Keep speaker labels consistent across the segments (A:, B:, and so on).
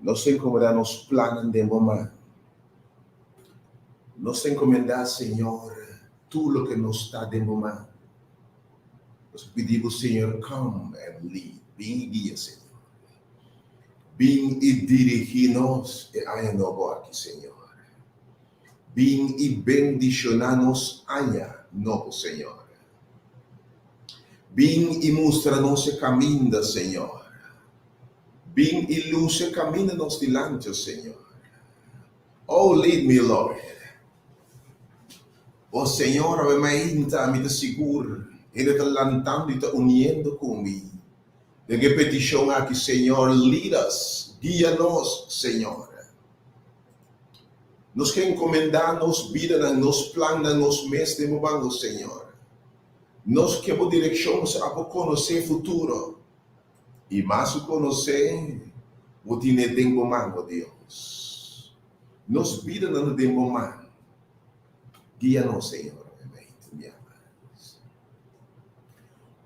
A: Nos ta encomendá nos plannan den bo man. Nos ta encomendá, Señor, tur loke nos ta den bo man. Nos ta pidi bo, Señor, come and lead. Bin i guia, Señor. Bin i dirigí nos e aña nobo aki, Señor. Bin i bendishoná nos aña nobo, Señor. Bin i mustra nos e kaminda, Señor. Bin i lus e kaminda nos dilanti, o Señor. Oh, lead me, Lord. O Señor, awe mainta mi ta sigur hende ta lantando i ta uniendo ku mi den e petishon aki, Señor, lead us, guia nos, Señor. Nos ke enkomendá nos bidanan, nos plannan, nos mes den bo man, o Señor. Nos ke bo direkshon, nos a por konosé futuro. I mas ku konosé, bo tine den bo man, o Dios. Nos bidanan ta den bo man. Guia nos, Señor,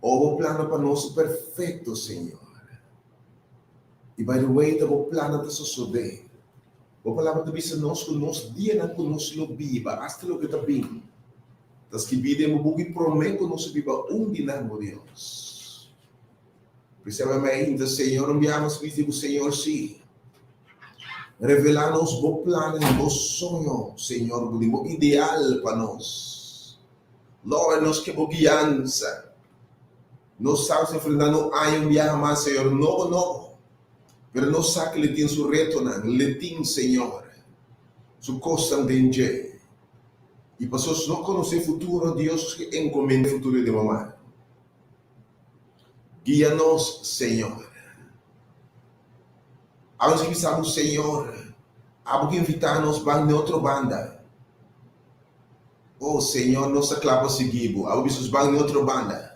A: O bo plannan pa nos ta perfekto, Señor. I by the way, ta bo plannan ta sosodé. Bo palabra ta bisa nos ku nos dianan ku nos lo biba, asta loke ta bin, ta skibí den bo buki promé ku nos a biba un di nan, o Dios. P'esei mi ainda, Señor, un biaha mas bisti ku Señor sí. Revelá nos bo plannan, bo soño, Señor, bo di bo ideal pa nos. Lord, nos ke bo guiansa. Nos sa ku enfrentando un aña un biaha mas, Señor, nobo nobo. Pero nos sa ku le tin su retonan, le tin, Señor, su kosnan den dje. I pasobra nos no konosé futuro, Dios nos ke enkomendá e futuro den bo man. Guia nos, Señor. Awe nos ke bisa bo, Señor, abo ke invitá nos ban den otro banda. Oh, Señor, nos ta kla pa sigui bo. Abo bisa nos ban den otro banda.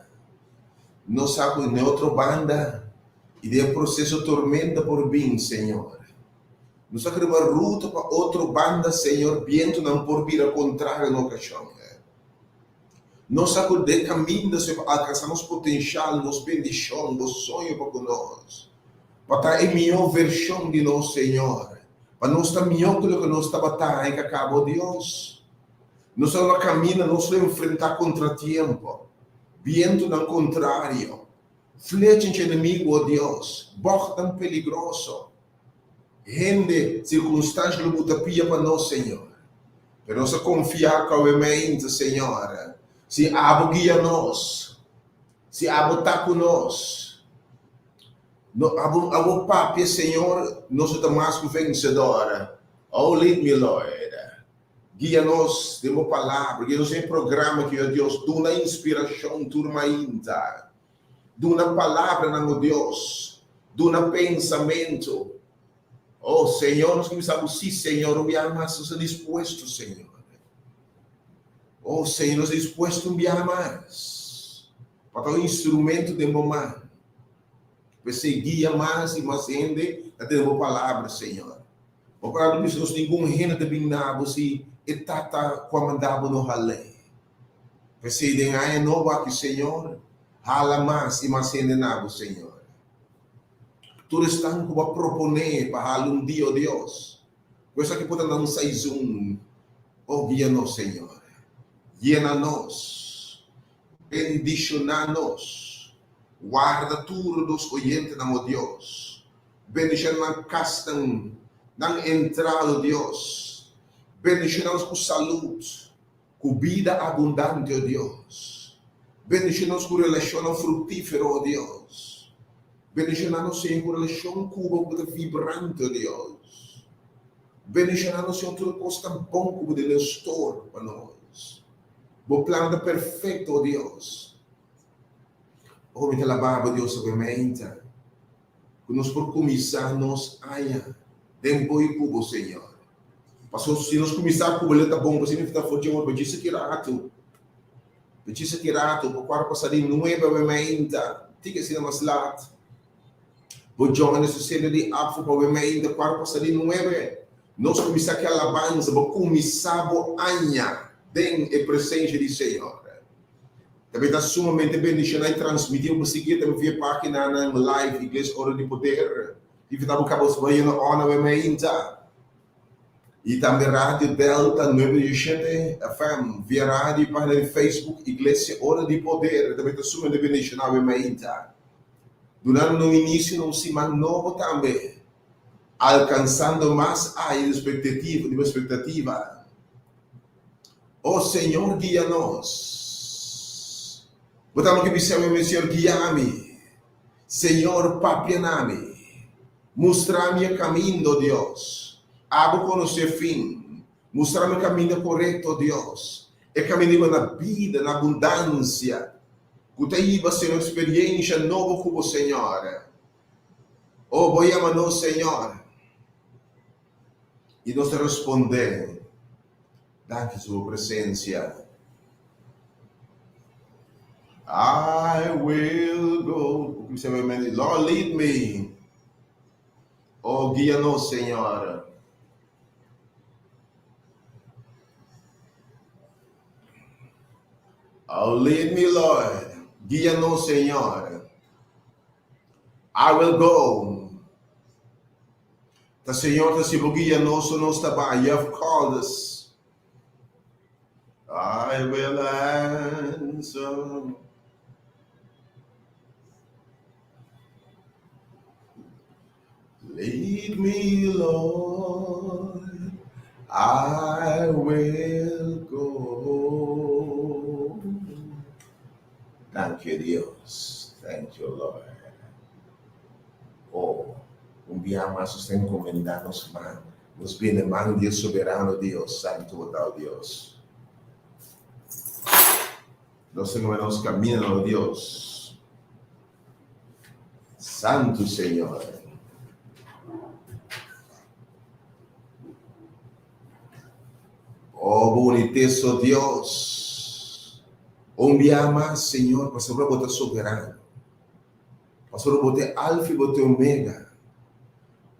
A: Nos sa ku den otro banda i den e proseso tormenta por bin, Señor. Nos ta riba ruta pa otro banda, Señor, bientunan por bira kontrario na okashon. Nos sa ku den kaminda, Señor, pa alkansá nos potenshal, nos bendishon, bo soño pa ku nos, pa ta e mihó vershon di nos, Señor, pa nos ta mihó ku loke nos tabata i ka kaba, o Dios. Nos ta riba kaminda, nos lo enfrentá kontratiempo, bientunan kontrario, flecha dje enemigu, o Dios, bògnan peligroso, hende, sirkunstansha lo buta pia pa nos, Señor. Pero nos ta konfiá ku awe meinta, Señor, si abo guia nos, si abo ta ku nos, no, abo, abo papia, Señor, nos lo ta mas ku vensedor. Oh, lead me, Lord. Guia nos den bo palabra, guia nos den e programa aki, oh Dios. Duna inspirashon tur mainta. Duna palabranan, oh Dios. Duna pensamentu. Oh Señor, nos kuminsá ku sí, Señor, un biaha mas nos ta dispuesto, Señor. Oh Señor, nos ta dispuesto un biaha mas pa ta un instrumento den bo man. P'esei guia mas i mas hende na tene bo palabra, Señor. Bo palabra ta bisa nos ningun hende ta bin na bo si e Tata ku a manda bo no hal'é. P'esei den aña nobo aki, Señor, hala mas i mas hende na bo, Señor. Tur esnan ku bo a proponé pa hala un dia, o Dios, ku esaki por ta na un saizun, o guia nos, Señor. Yena nos, bendishoná nos, warda tur nos oyentenan, o Dios. Bendishoná nan kasnan, nan entrada, o Dios. Bendishoná nos ku salud. Ku bida abundante, o Dios. Bendiciona nos ku relashonnan fruktífero, o Dios. Bendiciona nos, Señor, ku relashon ku Bo ku ta vibrante, o Dios. Bendiciona nos, Señor, tur e kosnan bon ku Bo den den store pa nos. Bo plan ta perfekto, o Dios. O mi ta laba Bo, Dios, obviamente, ku nos por kuminsá nos aña den Bo i ku Bo, Señor. Pasobra si nos kuminsá ku Bo, lo ta bon. Pasobra mi ta for dje ora, pa djis aki ratu, pa djis aki ratu, pa kuarto pasá di nuebe awe mainta, tin asina mas lat. Bo join nos sede di APFO pa awe mainta, kuarto pasá di nuebe. Nos kuminsá ku alabansa, bo kuminsá bo aña den e presensia di Señor. Tambe ta sumamente bendishoná i transmití bo por sigui tambe via páginanan live Iglesia Ora di Poder. Invitá bo kaba bo yendo on awe meinta. I tambe Radio Delta 97 FM via radio i página di Facebook Iglesia Ora di Poder tambe ta sumamente bendishoná awe meinta. Dunando un inisio na un siman nobo tambe, alkansando mas aya di spektativa di bo spektativa. O Señor guia nos. Bo ta loke bisa mi, Señor guia mi. Señor papia na mi. Mustra mi e kamindo, Dios. Abo konosé fin. Mustra mi e kaminda korekto, Dios. E kaminda hiba na bida, na abundansia, ku ta hiba ser un eksperiensha nobo ku bo, Señor. O, bo yama nos, Señor. I nos ta respondé, Danki su bo presensia. I will go. Lord, lead me. Oh, guia nos, Señor. Oh, lead me, Lord. Guia nos, Señor. I will go. Ta Señor ta si bo guia nos o nos ta bai. You have called us. I will answer. Lead me, Lord. I will go. Thank you, Dios. Thank you, Lord. Oh, un bia mas nos ta encomenda nos man, nos bini man di e Soberano Dios, Santo bo ta, oh Dios. Nos ta encomenda nos camino, oh Dios. Santo Señor. Oh, boniteso Dios. Un bia mas, Señor, pasobra bo ta soberano. Pasobra bo ta e Alfa i bo ta e Omega.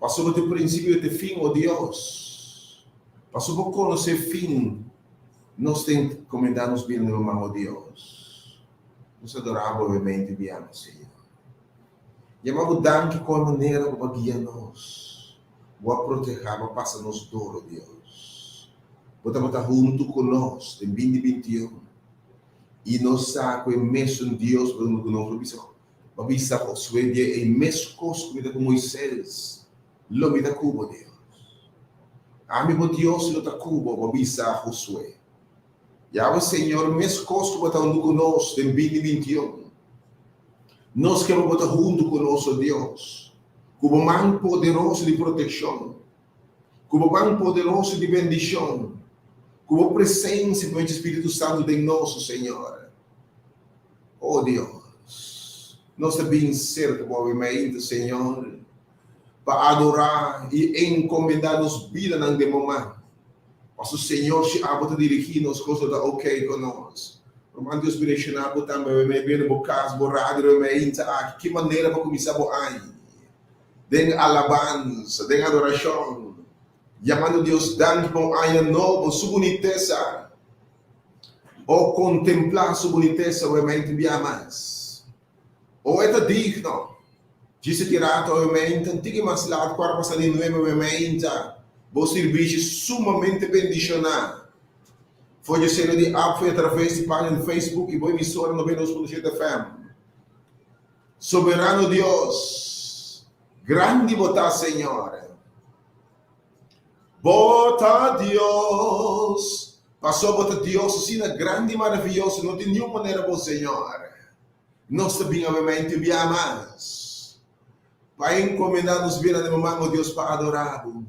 A: Pasobra bo ta e prinsipio i bo ta e fin, o Dios. Pasobra bo konosé fin, nos ta enkomendá nos bida na bo man, o Dios. Nos adorá bo obviamente biaha, Señor. Yama bo danki ku e manera ku bo a guia nos. Bo a protehá, bo a pasa nos dor, o Dios. Bo tabata huntu ku nos den binti 21. I nos sa ku e mesun Dios ku ta huntu ku nos. Bo bisa, bo bisa Josué di e mes kos ku mi ta ku Moisés, lo mi ta ku bo, Dios. Ami bo Dios lo ta ku bo, bo bisa Josué. Yahweh Señor, mes kos ku bo ta huntu ku nos den binti 21. Nos ke pa bo ta huntu ku nos, o Dios, ku bo man poderoso di protekshon. Ku bo man poderoso di bendishon, ku bo presensia pa medio di Spiritu Santu den nos, o Señor. O Dios, nos ta bin serka bo awe mainta, Señor, pa adorá i enkomendá nos bidanan den bo man. Paso, Señor, si abo ta dirigí nos, kos lo ta okey ku nos. Ruman, Dios bendishoná bo tambe awe mainta. Bini bo kas, bo radio awe mainta aki. Ki manera pa kuminsá bo aña? Den alabansa, den adorashon, yamando Dios danki pa un aña nobo, su bunitesa. O kontemplá su bunitesa obviamente bia mas. O e ta digno. Djis aki rato obviamente, un tiki mas lat, kuart pasá di nuebe obviamente, bo sirbishi sumamente bendishoná. For dje seno di app, for atraves di página di Facebook i bo emisora 92.7 FM. Soberano Dios, grandi bo ta Señor. Bo ta Dios, paso bo ta Dios asina grandi i maraviyoso, no tin niun manera bo Señor. Nos ta bin awe bia mas pa encomenda nos bida den bo man, o Dios, pa adora bo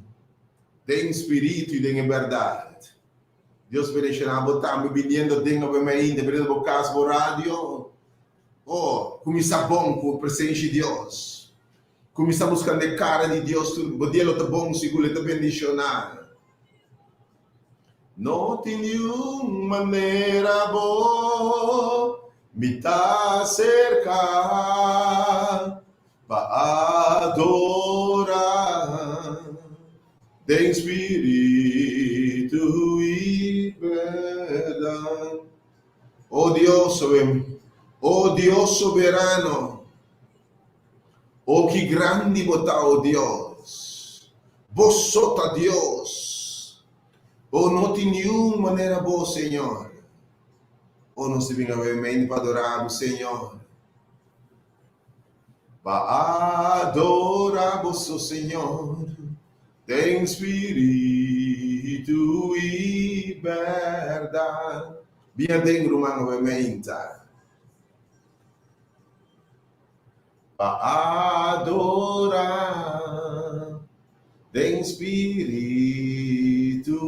A: den spiritu i den e berdad. Dios bendiciona bo tambe biniendo den awe mainta, biniendo bo cas, bo radio. Oh, kuminsá bon ku presensia di Dios. Kuminsá buskando e kara di Dios tur bo dia lo ta bon sigur lo ta bendishoná. No tin niun manera bo mi ta serka pa adorá den spiritu i bèrdat. Oh Dios, oh Dios soberano. O ki grandi bo ta, o Dios! Bo so ta Dios. O no tin niun manera bo, Señor. O nos ta bin awe mente pa adorá bo, Señor. Pa adorá bo so, Señor, den spiritu i bèrdat. Bin aden, ruman, awe mente. Pa adorá den spiritu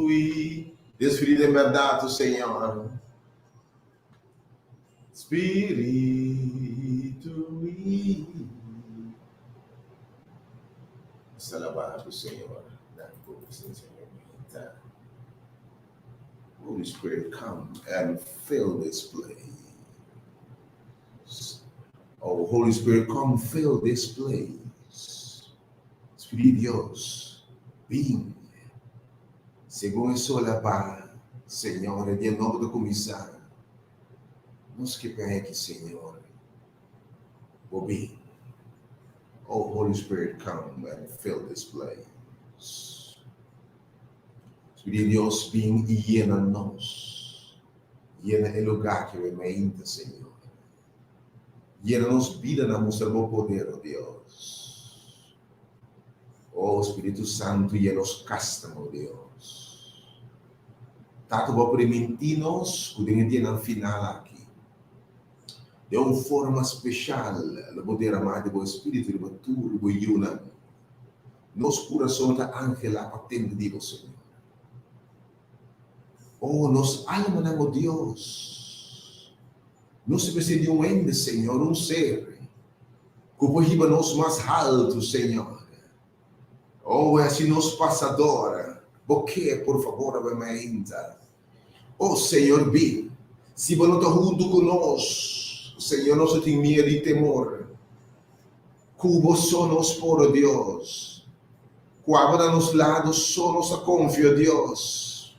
A: i. Den spiritu i den bèrdat, o Señor. Spiritu i. Nos ta alabá bo, Señor. Danki pa bo presensia den mi bida. Holy Spirit, come and fill this place. Oh, Holy Spirit, come fill this place. Spiritu Dios, bin. Segun e sol a baha, Señor, e dia nobo ta kuminsá. Nos ke p'e aki, Señor, bo bin. Oh, Holy Spirit, come and fill this place. Spiritu Dios, bin i yena nos. Yena e lugá ki we meinta, Señor. Yena nos bidanan, mustra bo poder, o Dios. O Spiritu Santu, yena nos kasnan, o Dios. Tata, bo a primintí nos ku den e dianan final aki, den un forma speshal lo bo deramá di bo Spiritu riba tur bo yunan. Nos kurason ta anhelá pa tende di bo, Señor. Oh, nos almanan, o Dios, nos ta mester di un hende, Señor, un ser ku por hiba nos mas haltu, Señor. Oh, hasi nos pasador. Bo ke, por fabor, awe mainta. Oh, Señor, bin. Si bo no ta huntu ku nos, Señor, nos ta tin miedu i temor. Ku bo so nos por, o Dios. Ku abo na nos lado so nos ta konfia, o Dios.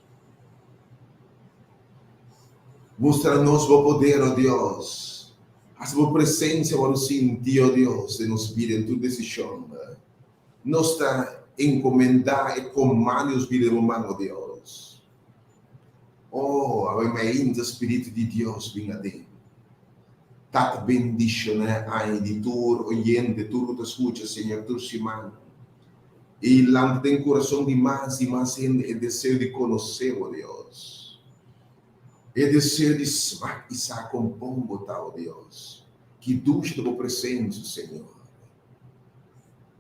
A: Mustra nos bo poder, o Dios. Hasi bo presensia wòrdu sinti, o Dios, den nos bida, den tur desishon. Nos ta enkomendá e komando di nos bida den bo man, o Dios. Oh, awe mainta Spiritu di Dios bin aden. Tata bendishoná aña di tur oyente, tur ku ta skucha, Señor, tur siman. I lanta den kurason di mas i mas hende e deseo di konosé bo, Dios. E deseo di smak i sa kon bon bo ta, o Dios. Ki dushi ta bo presensia, Señor.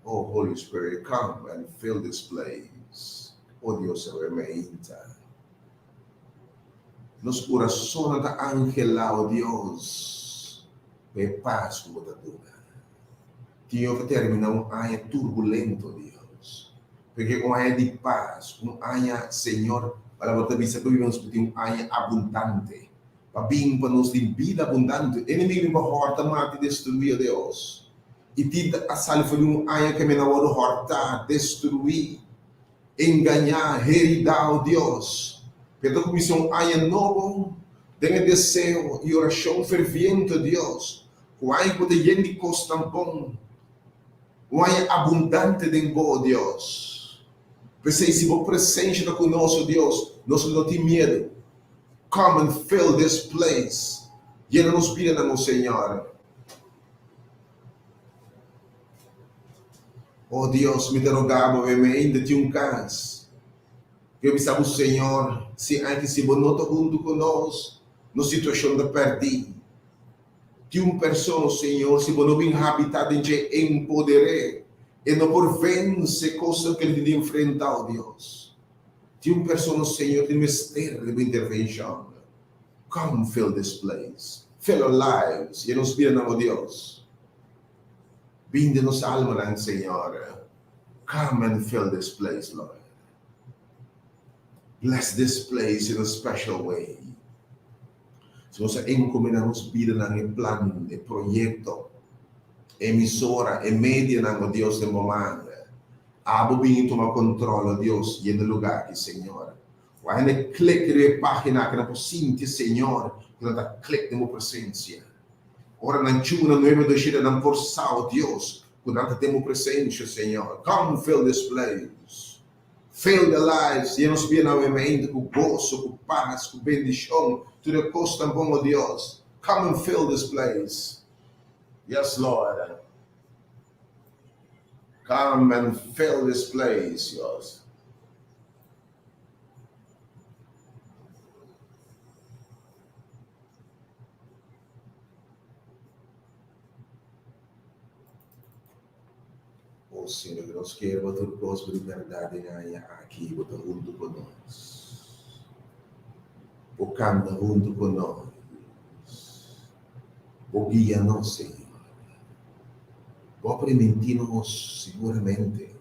A: Oh Holy Spirit come and fill this place Oh Dios awe mainta Nos curasonnan ta anhela oh Dios pa e pas cu bo ta duna Tin yo ta termina un aña turbulento Dios P'e un aña di pas un aña Señor Palabra ta bisa cu nos por tin un aña abundante Pa bin pa nos tin bida abundante. Enemigo bin pa hòrta, mata i destruí, o Dios. I tin ta a sali for di un aña ke men a wòrdu hòrtá, destruí, engañá, heridá, o Dios. Pero ta kuminsá un aña nobo den e deseo i orashon ferviente, o Dios, ku aña ku bo ta yen di kosnan bon, un aña abundante den bo, o Dios. P'esei, si bo presensia ta ku nos, o Dios, nos lo no tin miedu. Come and fill this place. Yena nos bidanan, o Señor. O Dios, mi ta roga bo, mi ainda tin un kans. Yo bisa bo, Señor, si anke si bo no ta huntu ku nos, nos situashon ta pèrdí. Tin un persona, Señor, si bo no bin habitá den dje, empoder'é. E no por vense kosnan ku el tin di enfrentá, o Dios. Tin un persona, Señor, tin mester di bo intervenshon. Come fill this place. Fill our lives. Yena nos bidanan, o Dios. Bin den nos almanan, Señor. Come and fill this place, Lord. Bless this place in a special way. Si nos a encomenda nos bidanan, e plan, e proyecto, e emisora, e medianan, o Dios, den bo man. Abo bin i tuma control, o Dios, yena e lugar aki, Señor. Ku a hende click riba e pagina aki, nan por sinti, Señor, ku nan ta click den bo presencia. Ora nan chuna nuebe doshita, nan por sa, o Dios, Ku nan ta den bo presensia, Señor. Come fill this place. Fill their lives. Yena nos bida nuevamente ku goso, ku pas, ku bendishon, tur e kosnan bon, o Dios. Come and fill this place. Yes, Lord. Come and fill this place, Dios. O Señor, nos kier bo tur kos bo di bèrdat den aña aki, bo ta huntu ku nos. Bo kanta huntu ku nos. Bo guia nos, Señor. Bo a primintí nos siguramente.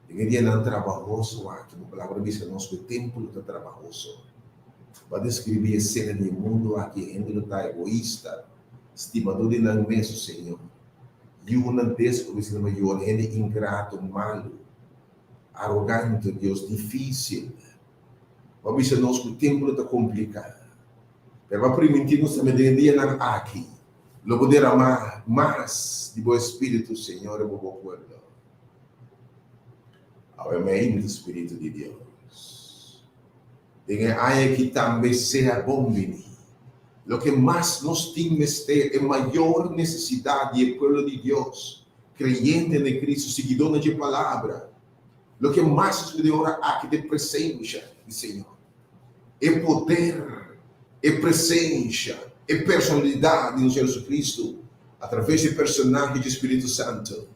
A: Den e dianan trabahoso aki, bo Palabra bisa nos ku e tempu lo ta trabahoso. Bo a deskribí e sena di e mundu aki, e hende lo ta egoista, stimadó di nan mes, o Señor. Yunan desobedesé nan mayor, hende ingrato, malu, arogante, Dios, difísil. Bo a bisa nos ku tempu lo ta kompliká. Pero bo a primintí nos tambe den e dianan aki lo bo deramá mas di bo Espíritu, Señor, riba bo pueblo. Awe mainta, Spiritu di Dios, den e aña aki tambe sea bon bini. Loke mas nos tin mester, e mayor nesesidat di e pueblo di Dios, kreyente na e Cristo, siguidónan dje Palabra, loke mas nos mester ora aki ta e presensha di Señor. E poder, e presensha, e personalidat di nos Señor Jesucristo atraves di e personahe dje Spiritu Santu.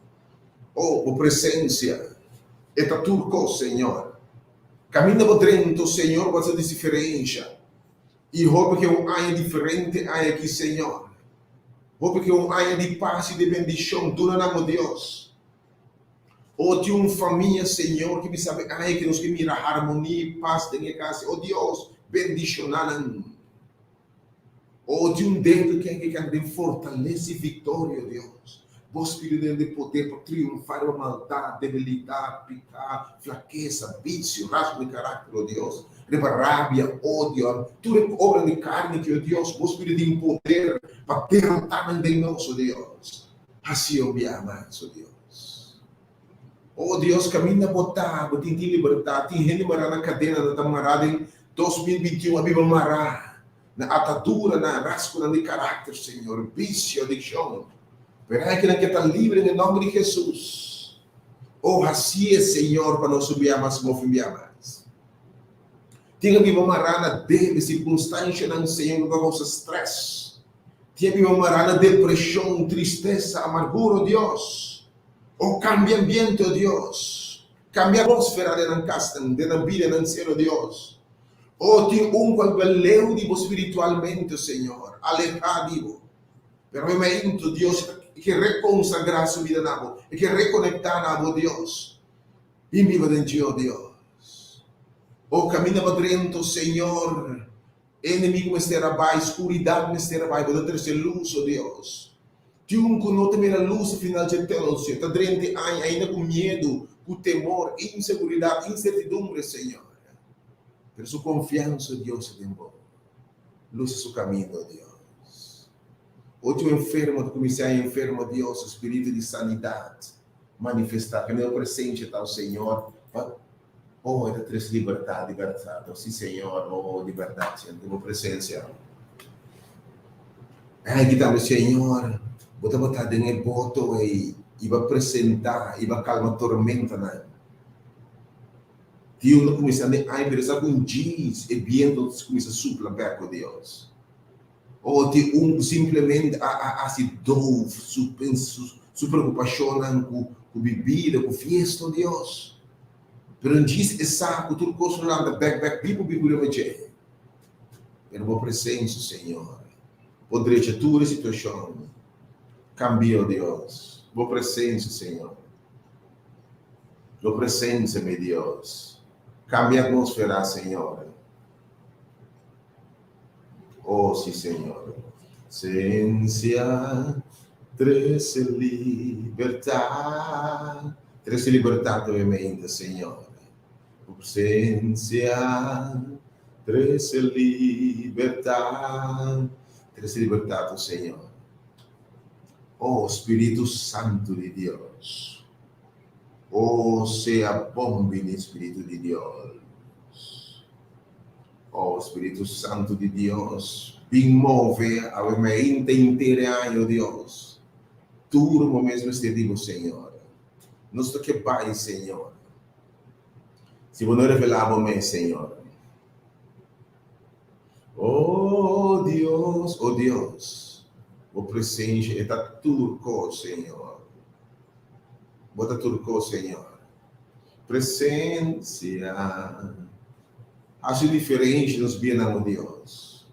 A: Oh, bo presencia e ta tur cos, Señor. Caminda bo drento, Señor, bo a haci diferencia. Y hopi ke un aña diferente aña aki, Señor. Hopi ke un aña di paz y di bendicion. Duna nan, oh Dios. Oh, tin un famia, Señor, ke mi sabi aña ke nos ke mira harmonia y paz den e cas. Oh Dios, bendiciona nan. Oh, tin un dedo ken ke kan den fortalesa i viktoria, oh Dios. Bo Spiritu den di poder pa triunfá riba maldat, debilidat, piká, flakesa, bisio, rasgo di karakter, oh Dios, riba rabia, odio, tur e obra di karni ki, oh Dios, Bo Spiritu tin poder pa derotá nan den nos, oh Dios. Hasi un biaha mas, oh Dios. Oh Dios, kaminda Bo ta, Bo tin tin libertat. Tin hende mará na kadena, nan ta mará den 2021 a biba mará na atadura, na rasgonan di karakter, Señor, bisio, adikshon. Pero ai kinan ke ta libre den e nòmber di Hesus. Oh, hasié, Señor, pa nos un bia mas mof un bia mas. Tin a biba mará na debe, sirkunstanshanan, Señor, ku ta kousa strès. Tin a biba mará na depreshon, tristesa, amargura, oh Dios. Oh, kambia ambiente, oh Dios. Kambia atmósfera den nan kasnan, den nan bidanan, Señor Dios. Oh, tin un ku a biba leu di bo spiritualmente, Señor, alehá di bo. Pero e momento, Dios, e ke rekonsagrá su bida na bo, e ke rekonektá na bo, Dios. Bin biba den dje, oh Dios. Oh, kaminda pa drento, Señor. E enemigu mester a bai, skuridat mester a bai, bo ta trese lus, oh Dios. Tin un ku no ta mira lus na final dje tènel, Señor, ta drenta e aña ainda ku miedu, ku temor, inseguridat, insertidumbre, Señor. Pero su konfiansa, oh Dios, ta den bo. Lusa su kaminda, oh Dios. Ocho enfermo ta kuminsá aña enfermo, Dios, su spiritu di sanidat manifestá. Kende bo presensia ta, oh Señor, pa Oh, e ta trese libertad di bèrdat. Oh, sí, Señor, oh, di bèrdat, Señor, den bo presencia. Ai, ki tambe, Señor, bo tabata den e boto ei, i bo a presentá, i bo a calma tormentanan. Tin un ta cuminsá den ai, pero sa cu un djis e biento ta cuminsá supla bek, oh Dios. Oh, tin un cu simplemente a a haci doof su su preocupacionnan cu cu bibida, cu fiesta, oh Dios. Pero un djis e sa cu tur cos lo lanta bek bek bibu bibu riba dje. Pero bo presencia, Señor, por drecha tur e situacion. Cambia, oh Dios. Bo presencia, Señor. Bo presencia, mi Dios. Cambia atmosfera, Señor. Oh, sí, Señor. Presencia trece libertad. Trece libertad den mi mente, Señor. Tu presencia trece libertad. Trece libertad, oh Señor. Oh Spiritu Santu di Dios. Oh sea bon bini Spiritu di Dios. Oh Spiritu Santu di Dios, bin move awe mainta inter e aña, oh Dios. Tur bo mes mester di bo, Señor. Nos ta ke bai, Señor. Si bo no revelá bo mes, Señor. Oh Dios, oh Dios, bo presencia e ta tur cos, Señor. Bo ta tur cos, Señor. Presencia haci diferencia nos bianan, oh Dios.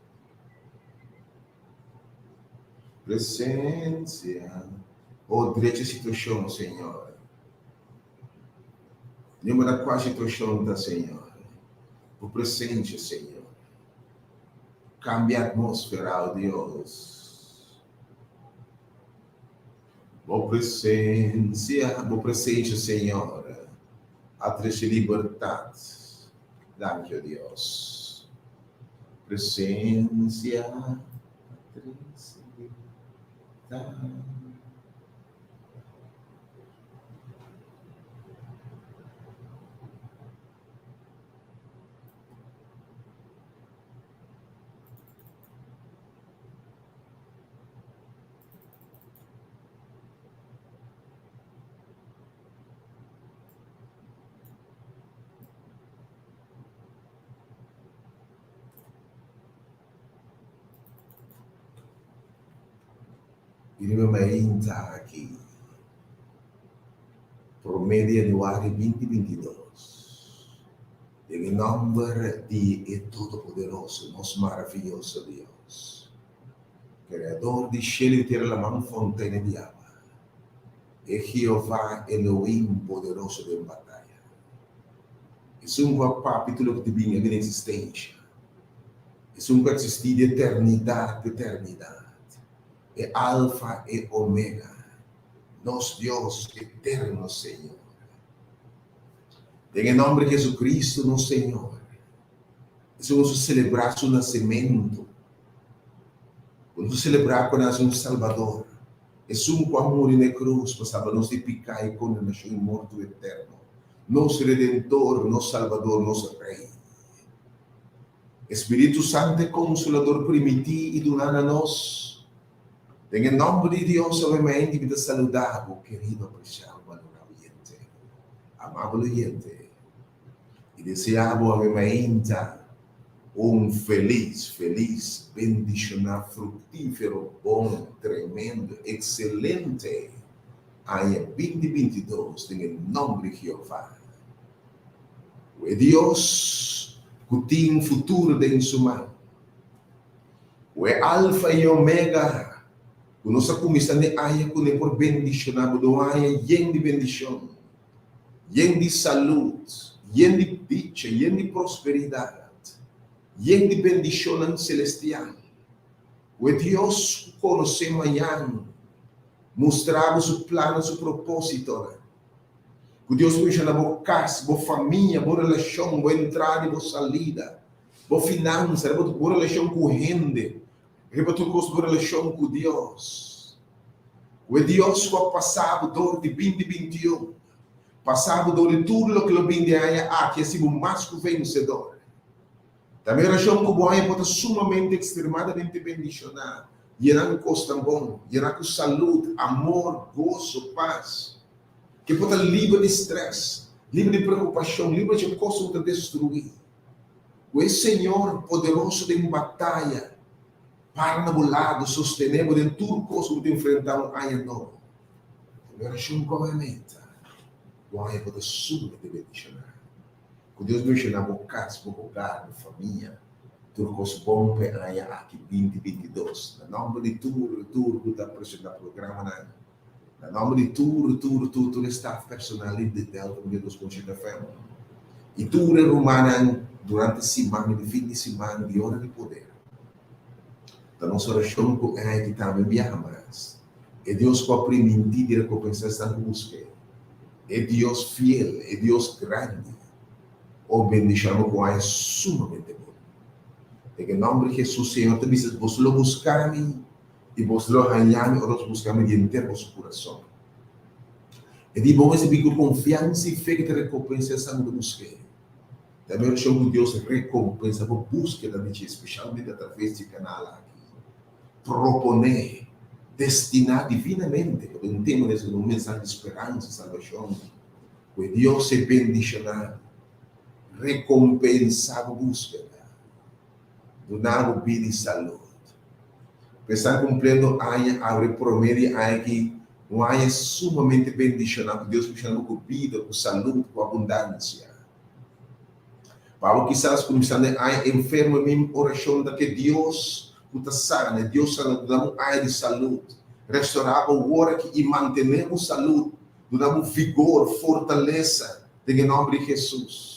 A: Presencia, oh drecha situacion, Señor. Ño manda cua situacion ta, Señor. Bo presencia, Señor. Cambia atmósfera, oh Dios. Bo presencia, bo presencia, Señor, a trece libertad. Danki, oh Dios. Presencia a trece libertad. I riba mainta aki, promé di januari binti 22, den e nòmber di e Todopoderoso, nos maravioso Dios, Kreador di shelu i tera, laman, fontena di awa, e Jehová Elohim poderoso den bataya, esun ku a papia tur loke ta bini a bini eksistensha, esun ku a eksistí di eternidat pa eternidat. E Alfa e Omega, nos Dios eterno Señor. Den e nomber di Jesucristo nos Señor, esei nos ta celebra su nacemento, nos ta celebra cu nace un Salbador, esun cu a muri na e cruz pa salba nos di pica y condenacion y morto eterno, nos Redentor, nos Salbador, nos Rey. E Spiritu Santu e Konsolador primití i duná na nos. Den e nòmber di Dios awe mente mi ta saludá bo, kerido, apresiado, balorá oyente, amabel oyente, i deseá bo awe mainta un felis, felis, bendishoná, fruktífero, bon, tremendo, ekselente aña 2022 den e nòmber di Jehová. Ku e Dios ku tin futuro den su man. Ku e Alfa i Omega ku nos a kuminsá n'e aña kuné por bendishoná bo den un aña yen di bendishon, yen di salud, yen di dicha, yen di prosperidat, yen di bendishonnan selestial. Ku e Dios ku konosé mañan mustra bo su plannan, su propósitonan. Ku Dios benshoná bo kas, bo famia, bo relashon, bo entrada i bo salida, bo finansa, riba bo relashon ku hende, riba tur kos bo relashon ku Dios. Ku e Dios ku a pasa bo dor di 2021, pasa bo dor di tur loke lo bin di e aña aki, hasi bo mas ku vensedor. Ta mi orashon ku bo aña por ta sumamente ekstremadamente bendishoná, yená ku kosnan bon, yená ku salud, amor, goso, pas. Ke por ta liber di strès, liber di preokupashon, liber dje kosnan ku ta destruí. Ku e Señor poderoso den bataya para na bo lado, sostené bo den tur kos ku bo ta enfrentá un aña nobo. Ta mi orashon ku awe meta, bo aña por ta sumamente bendishoná. Ku Dios bendishoná bo kas, bo hogar, bo famia, tur kos bon pa e aña aki 2022. Na nòmber di tur tur ku ta presentá programanan. Na nòmber di tur, tur, tur, tur e staf personal di Delta Mundial Dos Punto FM i tur e rumannan durante siman i di fin di siman di Ora di Poder, ta nos orashon ku e ki tambe biaha mas. E Dios ku a primintí di rekompensá esnan ku busk'é, e Dios fiel, e Dios grandi, o bendishoná bo ku un aña sumamente bon. Den e nòmber di Hesus, Señor ta bisa, Boso lo buska mi. I boso lo haña mi ora boso buska mi di henter boso kurason. E di bo mester bin ku konfiansa i fe ku ta rekompensa esnan ku ta busk'é. Ta mi orashon ku Dios rekompensa bo búskeda di dje, spesialmente atraves di e kanal aki. Proponé, destiná divinamente pa den tempu di un mensahe di speransa i salbashon. Ku e Dios e bendishoná bo, rekompensá bo búskeda. Duna bo bida i salud. Pensá kumpliendo aña awe promé di aña aki, un aña sumamente bendishoná ku Dios bendishoná bo ku bida, ku salud, ku abundansia. Pa bo kisas kuminsando e aña enfermo e mi orashon ta ke Dios ku ta sana, e Dios sana duna bo un aña di salud, restorá bo wor aki i mantené bo salud, duna bo vigor, fortalesa den e nòmber di Hesus.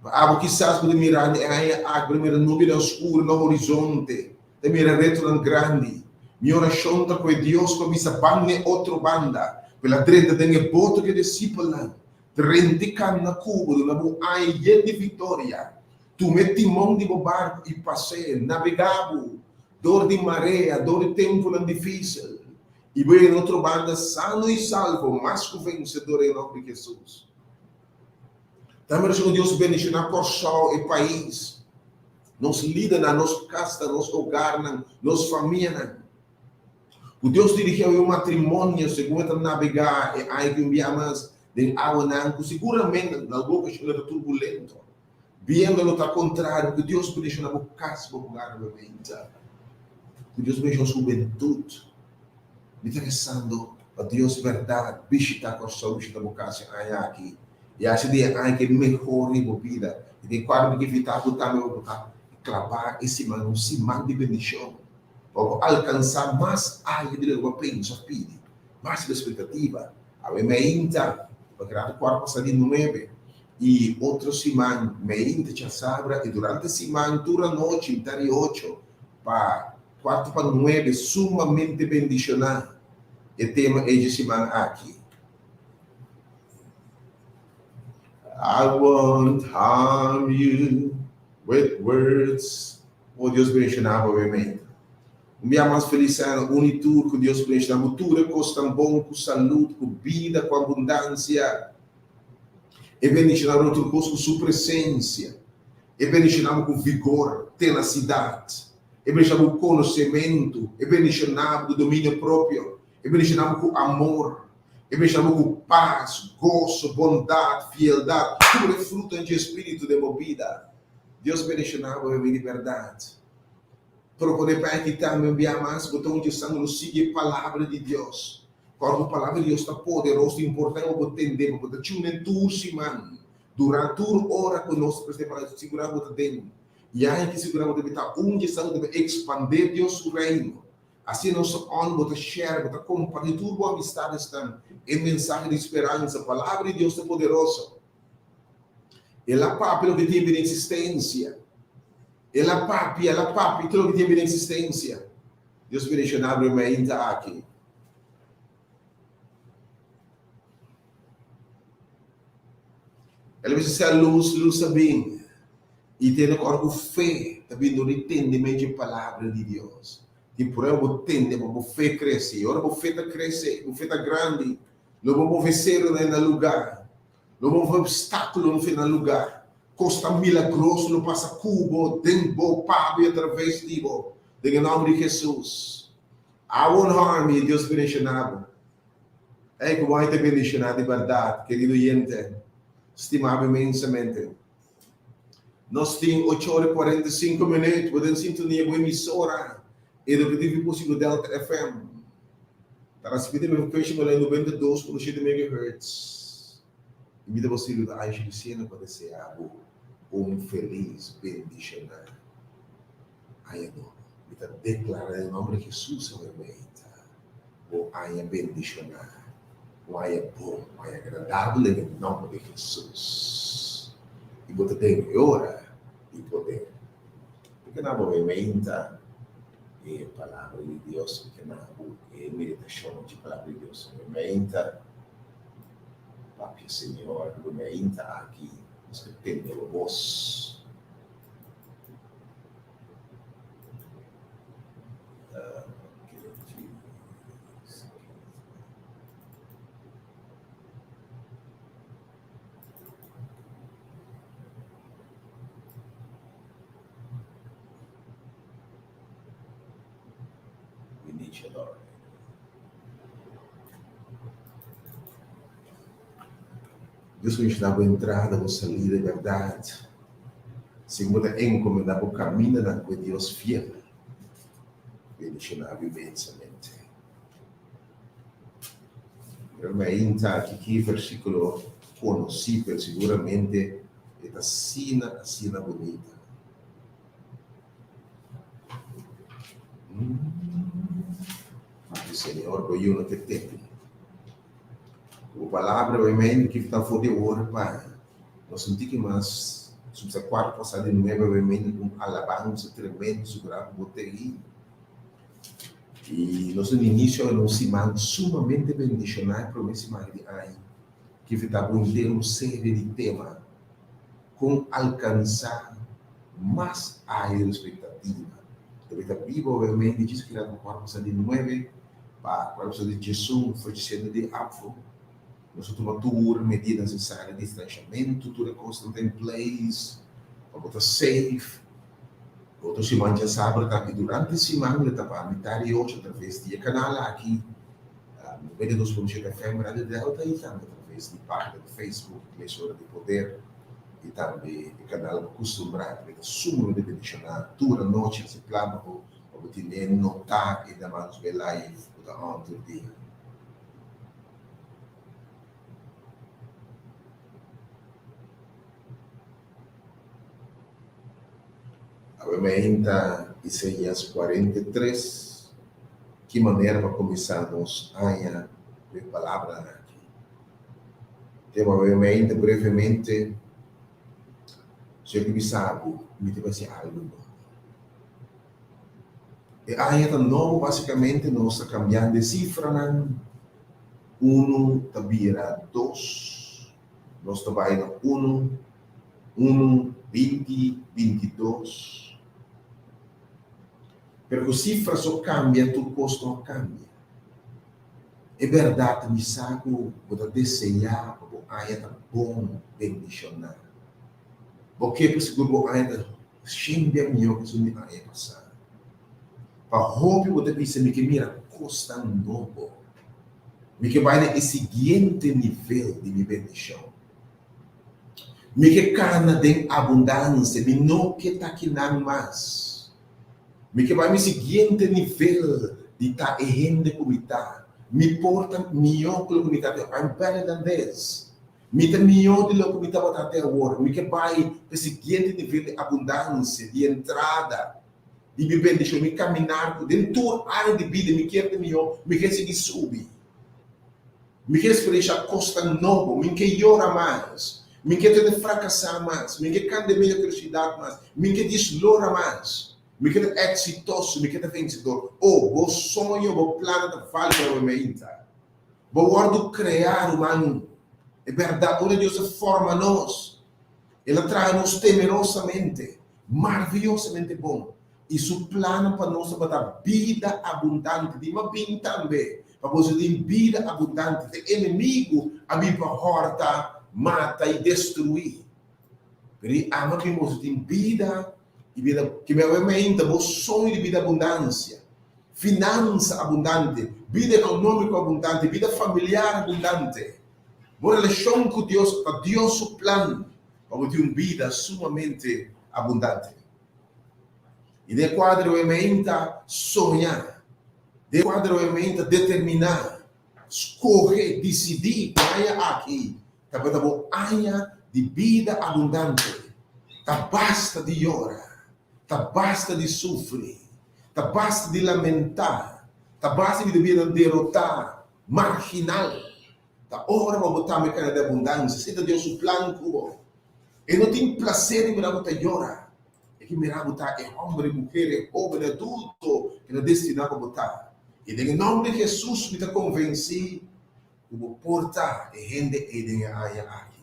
A: Pa abo kisas bo ta mira e aña aki, bo ta mira nubianan skur na horizonte, ta mira retonan grandi. Mi orashon ta ku e Dios ku a bisa ban n'e otro banda, ku el a drenta den e boto ku e disipelnan, drenta i kamna ku bo, duna bo un aña yen di viktoria. Tuma e timon di bo barku i pas'é, nabegá bo dor di marea, dor di tempunan difísil, i bo yega na otro banda sano i salvo, mas ku vensedor den nòmber di Hesus. Ta merece ku Dios bendiciona Kòrsou, e pais, nos lidernan, nos kasnan, nos hogarnan, nos famianan. Ku Dios dirigi awe un matrimonio segun e ta nabegá e aña ku un bia mas den awanan ku siguramente na algun okashon lo ta turbulento. Biendo lo ta kontrario, ku Dios bendiciona bo kas, bo hogar, bo menta. Ku Dios bendiciona nos hubentut. Mi ta rezando pa Dios berdad bishita Kòrsou, bishita bo kas e aña aki i hasi di e aña ki e mehor di bo bida. I den kuadro mi ke invitá bo tambe pa bo ta klabá e siman, un siman di bendishon, pa bo alkansá mas algu di loke bo a pensa òf pidi, mas di bo espektativa. Awe meinta, pa keda kuart pasá di nuebe, i otro siman meinta djasabra i durante siman tur anochi mitá di ocho pa Cuarto pa nuebe sumamente bendiciona e tema ey dje siman aki. I won't harm you with words. Oh Dios bendiciona bo obviamente. Un bia mas feliz aña uni tur cu Dios bendiciona bo tur e cos tan bon cu salud cu bida cu abundancia. E bendiciona bo tur cos cu su presencia. E bendiciona bo cu vigor, tenacidad. E bendishoná bo ku konosementu. E bendishoná bo ku dominio propio. E bendishoná bo ku amor. E bendishoná bo ku pas, goso, bondat, fieldat, tur e frutonan dje spiritu den bo bida. Dios bendishoná bo, mi di bèrdat. Proponé pa aki tambe un bia mas, bo ta un dje esnan ku lo sigui e Palabra di Dios. Kòrda ku Palabra di Dios ta poderoso, ta importante pa bo tend'é, pa bo ta tune tur siman, durante tur ora ku nos ta presentá e Palabra, sigurá bo ta den. I aña ki sigurá bo debe ta un dje esnan ku debe ekspandé Dios su Reino. Asina nos ta on, bo ta share, bo ta kompartí tur bo amistadesnan e mensahe di speransa. Palabra di Dios ta poderoso. El a papia loke tin bini eksistensia. El a papia, el a papia tur loke tin bini eksistensia. Dios bendishoná bo mainta aki. El a bisa sea lus, lus a bin. I tene ku ora ku fe ta bin dor di tende medio e Palabra di Dios. Tin prueba bo tende pa bo fe krese. I ora bo fe ta krese, bo fe ta grandi, lo bo move serunan na lugá, lo bo move obstákulonan for na lugá. Kosnan milagroso lo pasa ku bo, den bo, pa bo i atraves di bo. Den e nòmber di Hesus. I won't harm you, Dios bendishoná bo. Ey, ku bo a ta bendishoná di bèrdat, kerido oyente. Stimá bo inmensamente. Nos tin ocho ora i 45 minuut. Bo den sintonia bo emisora Educativa i Positivo Delta FM. Ta transmiti na frekuensia modulá 92.7 megahertz. I mi ta bo sirbi Aisha Luciano pa desea bo un felis bendishoná aña nobo. Mi ta deklara den nomber di Jesus awe meita bo aña bendishoná, un aña bon, un aña agradabel den e nomber di Jesus. I bo ta den e ora di poder. Bo ke na bo meinta e palabra di Dios, bo ke na bo e meditashon dje palabra di Dios awe meinta. Papia Señor, bo meinta aki, nos ke tende bo bos. Praise you, Lord. Dios bendiciona bo entrada, bo salida, e berdad. Si bo ta encomenda bo camindanan cu e Dios fiel, bendiciona bo inmensamente. Pero mi ainda aki ki versiculo conoci, pero seguramente e ta asina, asina bunita. Di Señor bo yuna te tempu. Bo palabra bo mente ki ta for di ora pa no sinti ki mas subsa cuarto pasa di nuebe bo mente un alabansa tremendo sigura ku bo te i. I nos un inicio di un siman sumamente bendiciona e prome siman di aña ki ta bo henter un serie di tema kon alkansa mas ayo di expectativa. Debe ta biba obviamente djis kila ku cuarto pasa di nuebe pa cuarto pasa di djesun ofreciendo di apfo. Nos a tuma tur medida necesario, distanciamento, tur e cosnan ta in place pa bo ta safe. Otro siman djasabra ta aki durante siman lo ta pa mitar di ocho atraves di e canal aki, 92.7 FM Radio Delta y tambe atraves di pagina di Facebook Iglesia Ora di Poder y tambe e canal bo custumbrá tambe ta sumamente bendicioná tur anochi haci plan pa bo pa bo tene nota y dama nos bay live cu ta on tur dia. Awe mainta Isaías 43, ki manera pa kuminsá nos aña ku e palabranan aki. Tema awe mainta brevemente, Señor ke bisa bo, mi ta bai hasi algu nobo. E aña ta nobo, basikamente nos ta kambiando e sifranan, unu ta bira dos. Nos ta bai na unu, unu, binti, bintidos. Pero ku sifra so kambia tur kos no a kambia. E bèrdat mi sa ku bo ta deseá pa bo aña ta bon bendishoná. Bo ke pa sigur bo aña ta shen bia mihó ku esun di aña pasá. Pa hopi bo ta bisa mi ke mira kosnan nobo. Mi ke bai na e siguiente nivel di mi bendishon. Mi ke kana den abundansia, mi no ke ta kinan mas. Mi ke bai mi siguiente nivel di ta e hende ku mi ta. Mi por ta mihó ku loke mi ta te awor. I'm better than this. Mi ta mihó di loke mi tabata te awor. Mi ke bai pa e siguiente nivel di abundansia, di entrada. Di mi bendishon, mi kaminar ku den tur área di bida mi kier ta mihó, mi ke sigui subi. Mi ke eksperensha kosnan nobo, mi ke yora mas, mi ke tene frakasá mas, mi ke kanda mediokridat mas, mi ke dislora mas, mi ke ta eksitoso, mi ke ta vensedor. Oh, bo soño, bo plannan ta válido awe meinta. Bo wòrdu kreá, ruman. E bèrdat, ora Dios a forma nos, El a traha nos temerosamente, maraviyosamente bon, i su plannan pa nos tabata bida abundante. Di m'a bin tambe pa boso tin bida abundante. Te enemigu a bin pa hòrta, mata i destruí. Pero i ama bin boso tin bida i bida ke mi awe mainta bo soño di bida abundansia, finansa abundante, bida ekonómiko abundante, bida familiar abundante. Bo relashon ku Dios ta Dios su plan pa bo tin un bida sumamente abundante. I den e kuadro ei men ta soña, den e kuadro ei men ta determiná, skohe, disidí ku aña aki tabata bo aña di bida abundante. Ta basta di yora, ta basta di sufri, ta basta di lamentá, ta basta di bida derotá, marginal. Ta ora pa bo tambe keda den abundansia. Esei ta Dios su plan ku bo. E no tin plaser di mira bo ta yora. E ke mira bo ta e hòmber, e muher, e hóben, e adulto ku el a destiná pa bo ta. I den e nòmber di Hesus mi ta konvensí ku bo por ta e hende ei den e aña aki.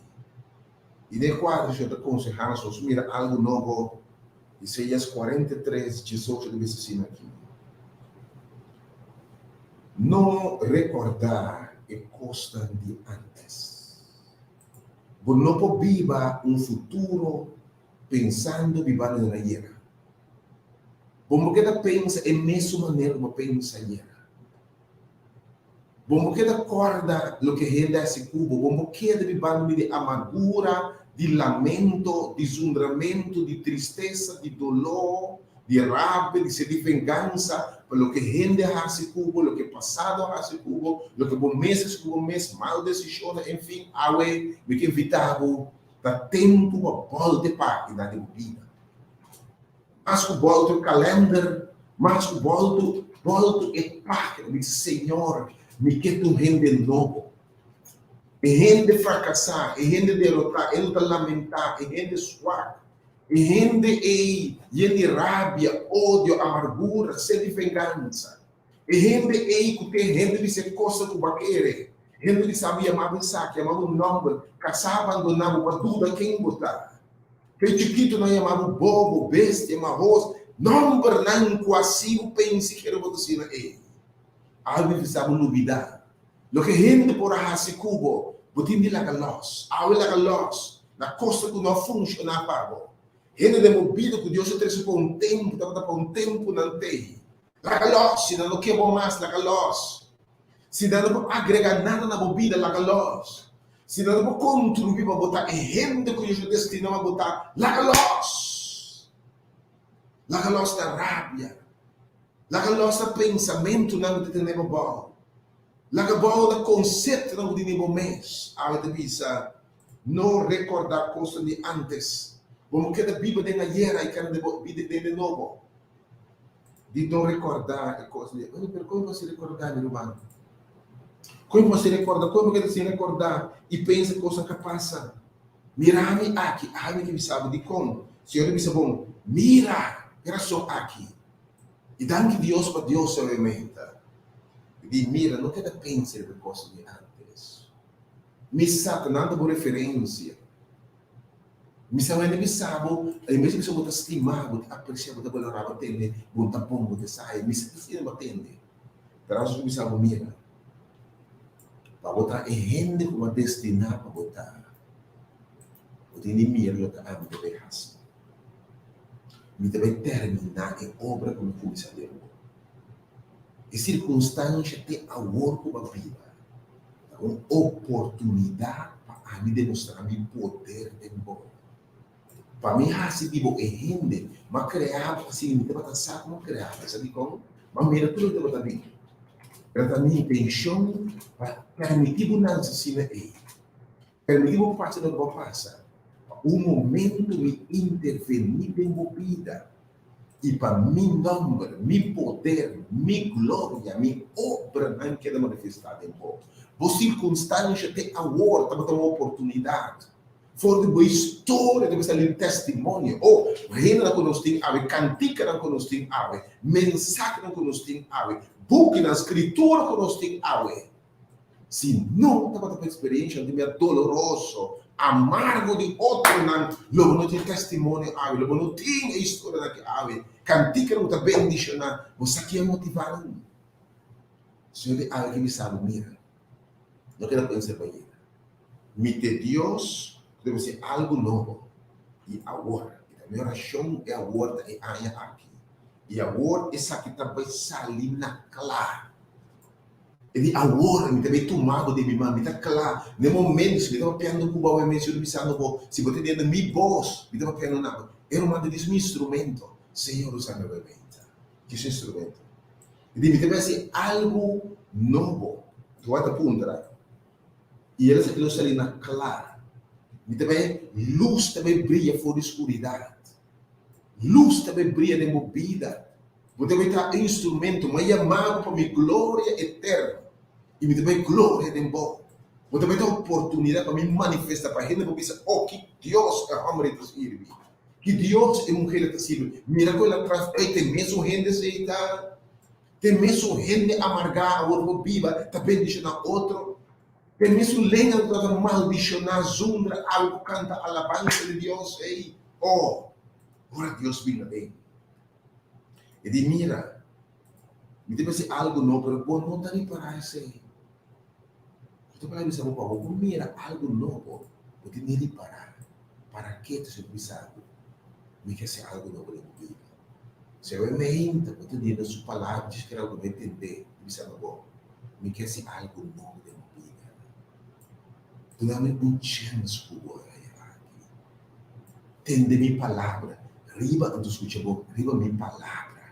A: I den e kuadro Señor ta konsehá nos nos mira algu nobo. Isaías 43, 18 ta bisa asina aki. No rekordá e kosnan di ántes. Bo no por biba un futuro pensando biba den ayera. Bo no keda pensa e mesun manera ku bo a pensa ayera. Bo no keda kòrda loke hende a hasi ku bo. Bo no keda bibando di amargura, di lamento, di zundramentu, di tristesa, di doló, di rabia, di sed di vengansa pa loke hende a hasi ku bo, loke pasado a hasi ku bo, loke bo mes a hasi ku bo mes, mal desishonnan, enfin. Awe mi ke invitá bo, ta tempu pa bòlta e página di bo bida. Mas ku bòltu e kalènder, mas ku bòltu, bòltu e página, mi bisa, Señor, mi ke ta un hende nobo. E hende frakasá, e hende derotá, e no ta lamentá, e hende swak, e hende ei yen di rabia, odio, amargura, sed di vengansa. E hende ei ku ten hende bisa e kosa ku bo a kere, hende di sa bo yama bo esaki, yama bo nòmber, kasá abandoná bo, bo a duda ken bo ta. Pe chikitonan yama bo bobo, bestia, mahos, nòmbernan ku hasi bo pensa kere bo ta asina ei. Algu di sa bo lubidá. Loke hende por a hasi ku bo, bo tin di laga lòs. Awe laga lòs na kosa ku no a funshoná pa bo. Hende den bo bida ku Dios a trese pa un tempu, tabata pa un tempu nan tei. Laga lòs, si nan no ke bo mas, laga lòs. Si nan no por agregá nada na bo bida, laga lòs. Si nan no por kontribuí pa bo ta e hende ku Dios a destiná pa bo ta, laga lòs. Laga lòs ta rabia. Laga lòs ta pensamentunan ku ta tene bo bou. Laga bou ta konseptonan ku tin den bo mes. Awe ta bisa, No rekordá kosnan di ántes. Bo no keda biba den ayera i keda den bo bida den e nobo. Di no rekordá e kosnan di. Oye, pero kon bo hasi rekordá, mi ruman? Kon bo hasi rekordá? Kon bo keda sin rekordá i pensa kosnan ka pasa? Mira mi aki, ami ke bisa bo. Dikon? Señor ta bisa bon, Mira e rason aki. I danki Dios pa Dios su herramienta di mira, no keda pensa riba e kosnan di ántes. Mi sa ta nan ta bo referensia. Mi sa wende bisa bo, en bes di bisa bo ta stima, bo ta apresia, bo ta balora, bo tende, bo ta bon, bo ta esai. Mi sa ta asina bo tende. Pero aos mi bisa bo mira, pa bo ta e hende ku bo a destiná pa bo ta, bo tin di mira loke ami ta bai hasi. Mi ta bai terminá e obra ku mi kuminsá den bo. E sirkunstansha te awor ku bo a biba ta un oportunidat pa ami demostrá mi poder den bo. Pa mi hasi di bo e hende m'a krea bo asina, mi tabata sa ku m'a krea bo. Sa dikon? M'a mira tur loke tabata bin. Pero ta mi intenshon pa permití bo nanse asina ei. Permití bo pasa loke bo a pasa. Pa un momento mi intervení den bo bida i pa mi nòmber, mi poder, mi gloria, mi obranan keda manifestá den bo. Bo sirkunstansha te awor tabata un oportunidat. For di bo historia debe sali un testimonio. Oh, hendenan ku nos tin awe, kantikanan ku nos tin awe, mensahenan ku nos tin awe, bukinan, skritura ku nos tin awe. Si no tabata pa eksperensha di mia doloroso, amargo di otronan, lo bo no tin testimonio awe, lo bo no tin e historianan aki awe, kantikanan ku ta bendishoná bo. Sa ki a motivá nan? Señor di awe ke bisa bo, Mira, no keda pensa riba yega. Mi te Dios ku ta bisa algu nobo, i awor, i ta mi orashon e awor ta e aña aki, i awor esaki ta bai sali na kla. E di awor mi ta bay tuma bo den mi man, mi ta kla. Na e momento si mi ta papiando ku bo awe mes, yo ta bisando bo, si bo ta tende mi bos, mi ta papiando na bo. E ruman ta di, Es mi instrumento. Señor usa mi awe meinta. Ki su instrumento? E di, Mi ta bay hasi algu nobo. Jehová ta puntra, I el esaki lo sali na kla. Mi ta bay, lus ta bay bria for di skuridat. Lus ta bay bria den bo bida. Bo ta bay ta instrumento, mi a yama bo pa mi gloria eterno, i mi ta bay gloria den bo. Bo ta bay ta oportunidad pa mi manifesta pa hende por bisa, Oh, ki Dios e homber ei ta sirbi! Ki Dios e muher ei ta sirbi! Mira ku el a trans, ey, ta e mesun hende esei ta? Ta e mesun hende amargá awor por biba ta bendishoná otro? Ta e mesun lenga ku ta maldishoná, zundra awe ku kanta alabansa di Dios ei? Oh, ora Dios bin aden. E di, Mira, mi ta bisa algu nobo, pero bo no ta ripará esei. Bo ta para bisa bo, pa bo por mira algu nobo, bo tin di ripará. Para ke ta ser bisa bo, Mi ke hasi algu nobo den bo bida? Si awe meinta bo ta dina su palabra djis kere algu no e tendé, ta bisa na bo. Mi ke hasi algu nobo den bo bida. Duna mi un chèns ku bo e aki. Tende mi palabra. Riba, anto skucha bo, riba mi palabra.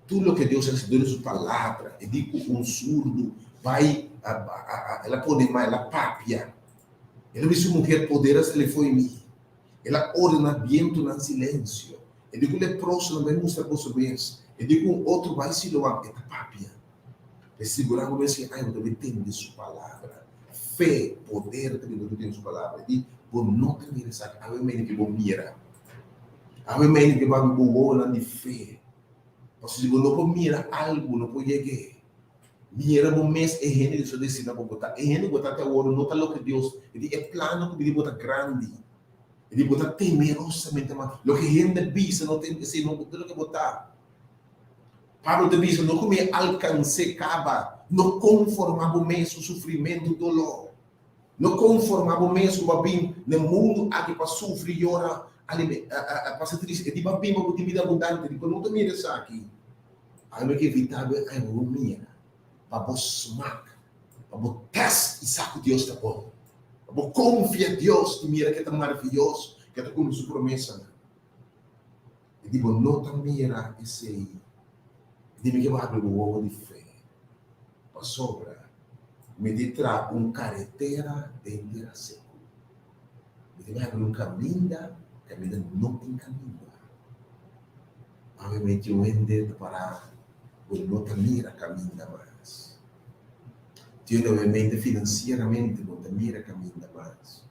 A: Tur loke Dios a hasi dor di su palabra. E di ku un surdu bai, el a pone man, el a papia. El a bisa un muher, Poder a sali fo'i mi. El a ordená bientunan silensio. E di ku leprosonan, Bai mustra boso mes. E di ku un otro, Bai Siloam. E ta papia. E sigurá bo mes ku ai bo ta bin tende su palabra. Fe, poder ta bin dor di tende su palabra. E di, Bo no ta mira esaki. Awe mene ke bo mira. Awe mene ke bo habri bo wowonan di fe. Pasobra si bo no por mira algu, bo no por yeg'é. Mira bo mes e hende Dios a destina pa bo ta. E hende ku bo ta te awor no ta loke Dios e di. E plano ku bini bo ta grandi. E di bo ta temerosamente ama. Loke hende bisa no ta esei no ta loke bo ta. Pablo ta bisa no ku mi a alkans'é kaba. No konformá bo mes ku sufrimentu, doló. No konformá bo mes ku bo a bin na e mundu aki pa sufri, yora, pasa triste. E di bo a bin pa bo tin bida abundante. Dikon no ta mira esaki? Algo ke evitá bo e aña bo mira pa bo smak, pa bo test i sa ku Dios ta bon. Pa bo konfia Dios i mira ke ta maravioso, ke ta kumpli su promesanan. E di bo no ta mira esei, e di mi ke bo habri bo wowo di fe, pasobra mi di traha un karetera den tera seku. Mi ta bai habri un kaminda, kaminda no tin kaminda. Awe meti un hende ta pará bo no ta mira kaminda mas. Tin un hende finansieramente bo no ta mira kaminda mas.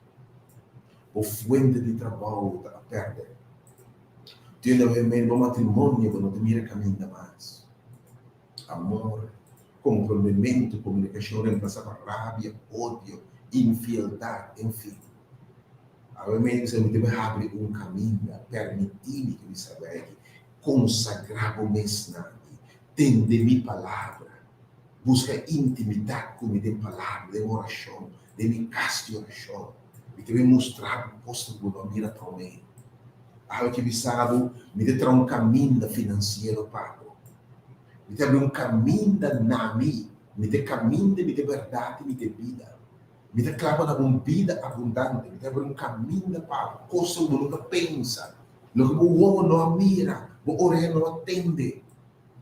A: Bo fuente di trabou ta a pèrdè. Tin un hende bo matrimonio bo no ta mira kaminda mas. Amor, komprondementu, komunikashon remplasá pa rabia, odio, infieldat, enfin. Awe mens mi debe habri un kaminda, permití mi ku mi sa bai aki, konsagrá bo mes na mi, tende mi palabra, buska intimidat ku mi den palabra, den orashon, den mi kas di orashon. Mi ta bin mustra bo kosnan ku bo no a mira promé. Awe ke bisa bo, mi ta traha un kaminda finansiero pa bo. Mi ta habri un kaminda na mi, mi ta e kaminda, mi ta e bèrdat i mi ta e bida. Mi ta kla pa daba un bida abundante. Mi ta habri un kaminda pa bo, kosnan ku bo no ta pensa, loke bo wowo no a mira, bo orea no a tende,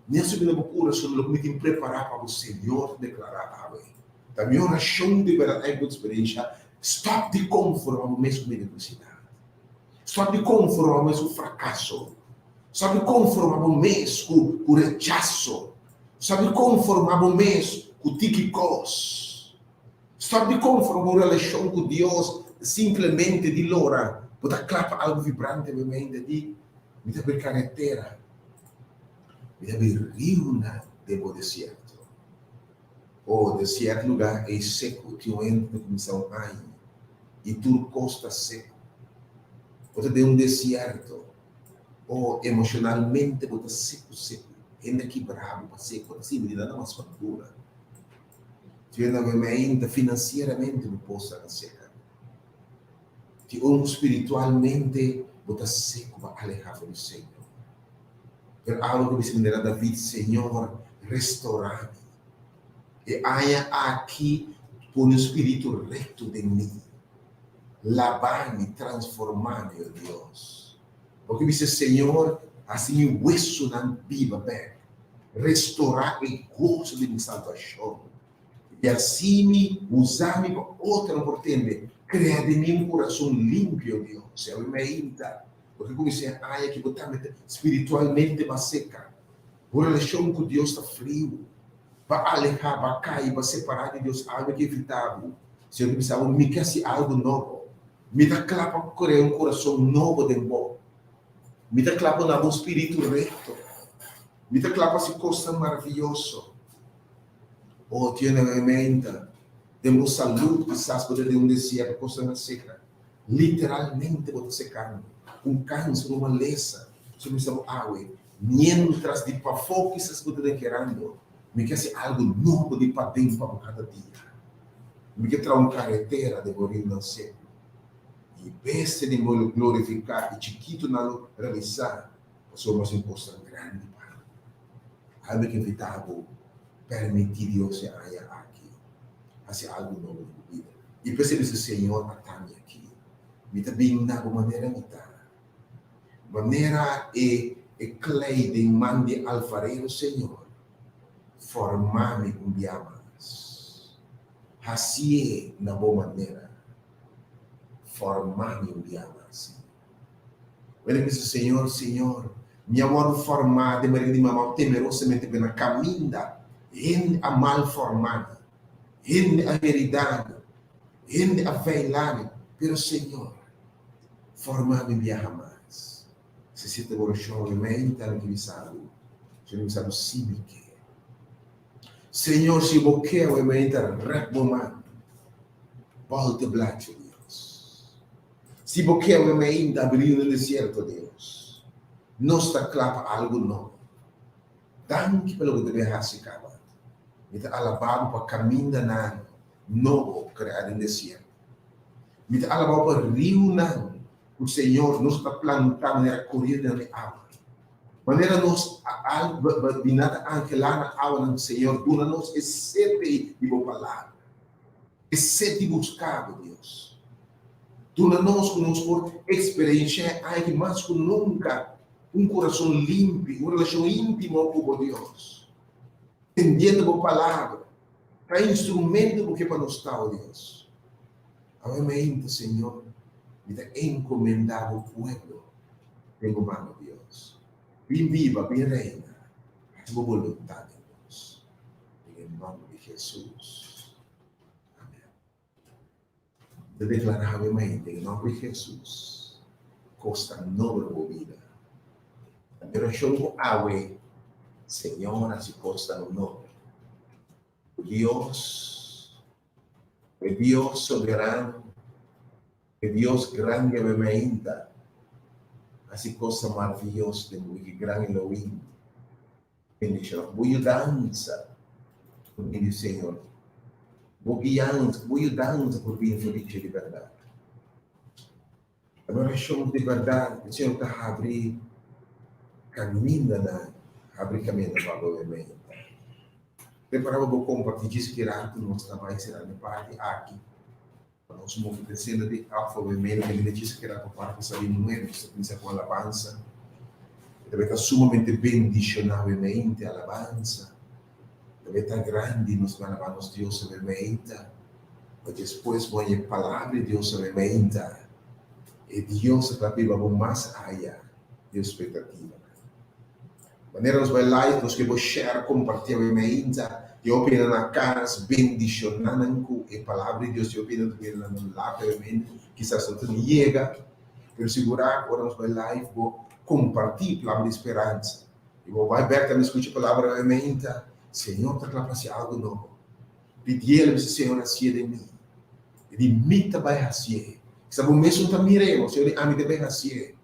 A: ni a subi na bo kurason loke mi tin prepará pa bo, Señor ta deklará awe. Ta mi orashon di bèrdat ai bo eksperensha, stòp di konformá bo mes ku mediokrisidad. Stòp di konformá bo mes ku frakaso. Stòp di konformá bo mes ku rechaso. Stòp di konformá bo mes ku tiki kos. Stop di konforma un relashon ku Dios simplemente di lora bo ta kla pa algu vibrante mi mente di mi ta bai karetera, mi ta bai riunan den bo desierto. Oh, desierto lugar ei seku, tin un hende ta kuminsá un aña i tur kos ta seku. Bo ta den un desierto, oh, emoshonalmente bo ta seku seku, hende a kibra bo pa seku, bo ta sinti di nada mas madura. Tin un meinta financieramente bo por sta na seca. Tin un spiritualmente bo ta seco bo aleha for di Señor. Pero abo ku bisa manera David, Señor, restaura mi. E aña aki pone un spiritu recto den mi. Laba mi, transforma mi, o Dios. Bo ke bisa, Señor, hasi mi wesunan biba bek, restorá e goso di mi salbashon, i hasi mi usa mi pa otronan por tende. Krea den mi un kurason limpio, Dios. I awe mainta, bo ke kuminsá e aña ki bo tambe ta spiritualmente mas seka. Bo relashon ku Dios ta friu. Bo a alehá, bo a kai, bo a separá di Dios. Awe ke evitá bo. Señor ta bisa bo, Mi ke hasi algu nobo. Mi ta kla pa krea un kurason nobo den bo. Mi ta kla pa duna bo un spiritu rekto. Mi ta kla pa hasi kosnan maravioso. O tiene en mente, den bo salud kisas bo ta den un desierto, kosnan a seka. Literalmente bo ta sekando. Un kanser, un malesa, su bisa bo awe. Mientras di pafó kisas bo ta den kerando, mi ke hasi algu nobo di paden pa bo kada dia. Mi ke traha un karetera den bo riunan seku, i bestia di bo lo glorifiká i chikitunan lo realisá, pasobra bo hasi un kosnan grandi pa mi. Awe mi ke invitá bo. Permití Dios e aña aki hasi algu nobo den bo bida. I p'esei bisa, Señor, ata mi aki. Mi ta bin na bo manera mi ta. Manera e e klei den man di e alfarero, Señor, forma mi un bia mas. Hasié na bo manera. Forma mi un bia mas, Señor. Wele bisa, Señor, Señor, mi a wòrdu formá den barriga di mama temerosamente pe na kaminda hende a mal formá mi, hende a heridá mi, hende a veilá mi, pero Señor, formá mi biaha mas. Si si ta bo orashon, mi mente a bisa bo, Señor bisa bo, Si mi ke. Señor, si bo ke, mi mente rèk bo man, bòlta blachi, Dios. Si bo ke awe mainta abri un desierto, Dios. Nos ta kla pa algu nobo. Danki pa loke ta bin hasi kaba. Mi ta alabá bo pa kamindanan nobo krea den desierto. Mi ta alabá bo pa riunan ku Señor nos ta plantá manera korientenan di awa. Manera nos a bina ta anhelá na awanan, Señor, duna nos e sete di bo palabra. E set di busca bo, Dios. Duna nos cu nos por experiencia aki mas cu nunca un curason limpi, un relacion intimo cu bo, Dios. Entendiendo bo Palabra, ta instrumento bo ke pa nos ta, o Dios. Awe mainta, Señor, mi ta encomenda bo pueblo den bo mano, Dios. Bin biba, bin reina, haci bo boluntad den nos. Den e nomber di Jesus. Amen. Mi ta declara awe mainta den e nomber di Jesus, cos ta nobo na bo bida. Ta mi oracion cu awe Señor haci cos ta nobo. Cu Dios, e Dios soberano, e Dios grandi awe mainta haci cos ta maravilloso den bo bida, e gran Elohim. Bendiciona cu bo yudansa por bin di Señor. Bo guiansa, bo yudansa por bin for di dje di berdad. Ta oracion di berdad e Señor ta habri camindanan, habri caminda pa bo meta. Prepara pa bo comparti djis ki rato nos ta bay sera den parti aki. Pa nos move den senda di Alfa Omega kaminda djis a keda pa parti sa di nuebe nos ta kuminsá ku alabansa. E ta bai ta sumamente bendishoná obviamente alabansa. E ta bai ta grandi nos ta alabá nos Dios obviamente. Pa despues bo haña e palabra di Dios obviamente. E Dios ta biba bo mas aya di bo spektativa. Manera nos bai live nos ke bo share comparti awe mainta di hopi hende na cas bendiciona nan cu e palabra di Dios di hopi hende ta mira nan no lata awe mainta kisas no ta ni yega pero sigura cu ora nos bai live bo comparti palabra di speransa y bo bai bek tambe scucha palabra awe mainta Señor ta cla pa haci algo nobo pidiel bisa Señor hacié den mi y di mi ta bai hacié kisa bo mes no ta mira Señor di ami ta bai hacié.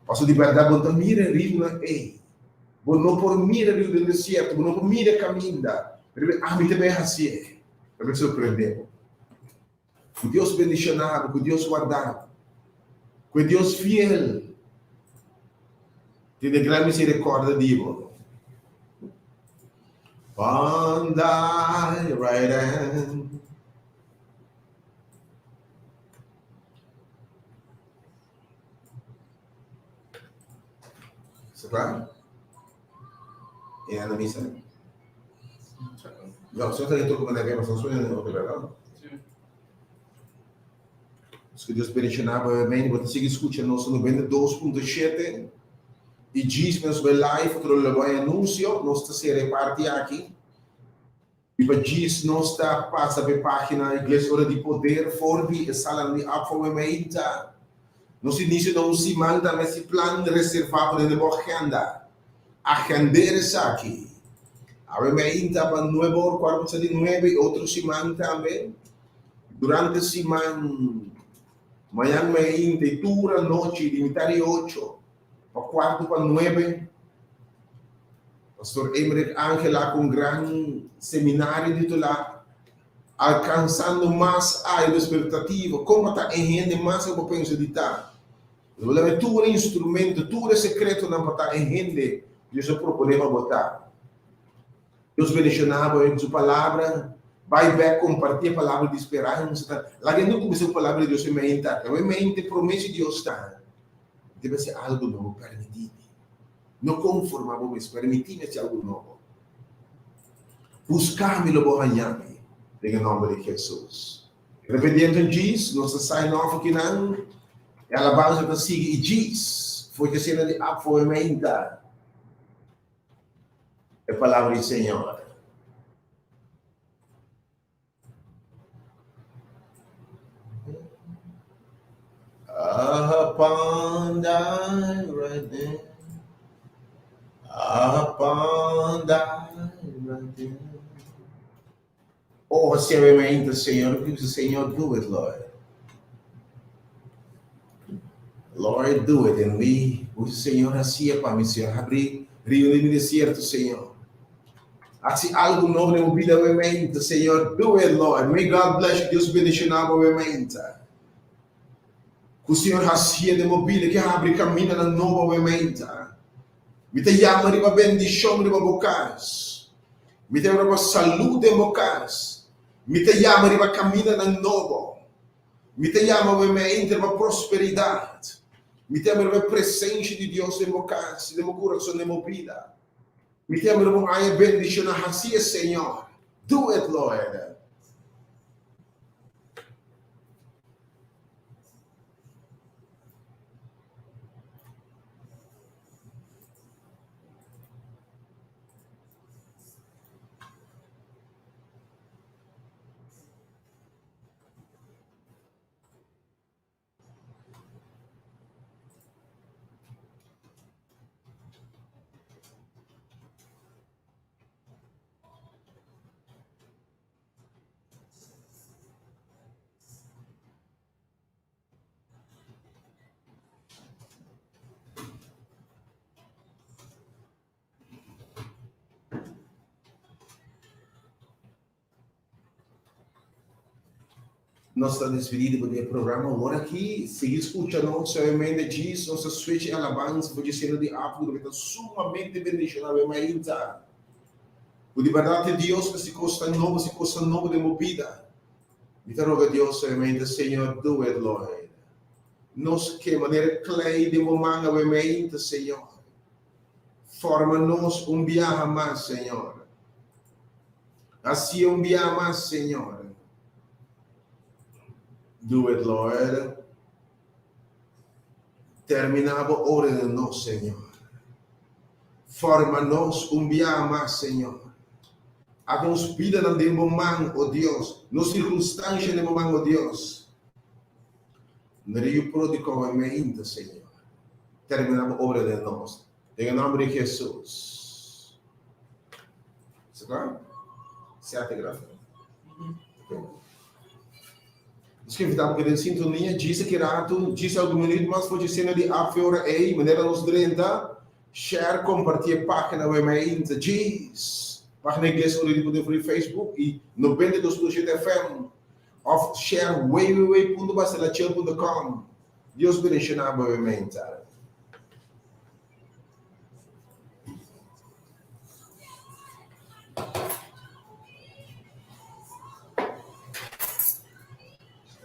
A: Pasobra di bèrdat bo no ta mira e riunan ei. Bo no por mira riu den desierto, bo no por mira e kaminda. Pero ami ta bai hasié. Ta bai sorprendé bo. Ku Dios bendishoná bo, ku Dios wardá bo. Ku e Dios fiel tene gran misericordia di bo. On thy right hand. Sta kla? E anda misa? No, so ta dentro como que pasó sueño de otro, ¿verdad? Es que Dios bendicioná bo amén. Bo ta sigui escucha nos 92.7 y djis nos bai live otro lo bai anuncio. Nos ta cera e parti aki. I pa djis nos ta pasa p'e página Iglesia Ora di Poder for di e salanan di Apfo Mainta. Nos inicio na un siman ta mester plan reservá pa den bo agenda. Agend'er esaki. Awe mainta pa nuebe or kuarto pasa di nuebe i otro siman tambe. Durante siman, mañan mainta i tur anochi di mitar di ocho pa kuarto pa nuebe, Pastor Emerick Angela ku un gran seminario titulá Alkansando Mas Ai bo Espektativa, Kon pa ta e hende mas ku bo pensa di ta. Bo debe tur e instrumento, tur e sekretonan pa ta e hende Dios a proponé pa bo ta. Dios bendiciona bo cu su palabra. Bay bek comparti e palabra di speransa. Laga hende cuminsa cu palabra di Dios e mente. E mente promesa di Dios ta. Debe ser algo nobo. Permiti mi. No conforma bo mes. Permiti mi haci algo nobo. Busca mi lo bo haña mi. Den e nomber di Jesus. Reverendo Djis, nos ta sign off akinan. E alabansa ta sigui i Djis, for dje sena di ap for e meinta. E palabra di Señor. Upon thy right hand, upon thy right hand. Oh, hacia mi mente, Señor, ku Señor, do it, Lord. Lord, do it in me. O Señor, hacia pa mi, Señor. Habri rio den mi desierto, Señor. Haci algo nobo den mi bida, mi mente, Señor. Do it, Lord. May God bless you. Dios bendiciona bo, mi mente. Ku Señor hacia den bo bida, ke habri caminanan nobo, mi mente. Mi ta yama riba bendishon riba bo kas. Mi ta yama riba salú den bo kas. Mi ta yama riba kamindanan nobo. Mi ta yama obviamente riba prosperidat. Mi ta yama riba e presensha di Dios den bo kas, den bo kurason, den bo bida. Mi ta yama riba un aña bendishoná. Hasi e, Señor. Do it, Lord. Nos ta despedí di bo di e programa awor aki. Sigui skucha nos, obviamente djis nos ta switch e alabansa for dje seno di Afrika ku ta sumamente bendishoná bo e mainta. Ku di bèrdat e Dios ta hasi kosnan nobo, hasi kosnan nobo den bo bida. Mi ta roga Dios obviamente, Señor, do it, Lord. Nos ke manera klei den bo man obviamente, Señor. Forma nos un biaha mas, Señor. Hacié un biaha mas, Señor. Do it, Lord. Termina bo obra den nos, Señor. Forma nos un biaha mas, Señor. Ata nos bidanan den bo man, o Dios, nos circunstancianan den bo man, o Dios. Mira yu prodigo en mainta, Señor. Termina bo obra den nos. Den e nomber di Jesus. Está klaar? Sete grafico. Okay. Nos ke invitá bo keda den sintonia djis aki ratu, djis algun minuut mas for dje sena di afe ora ei, manera nos drenta, share, kompartí e página web ainda, djis página Iglesia Unida di Poder for di Facebook i 92.7 FM òf share www.baselachel.com. Dios bendishoná bo obviamente.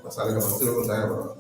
A: Pasar ka ba? Sino konta ka ba?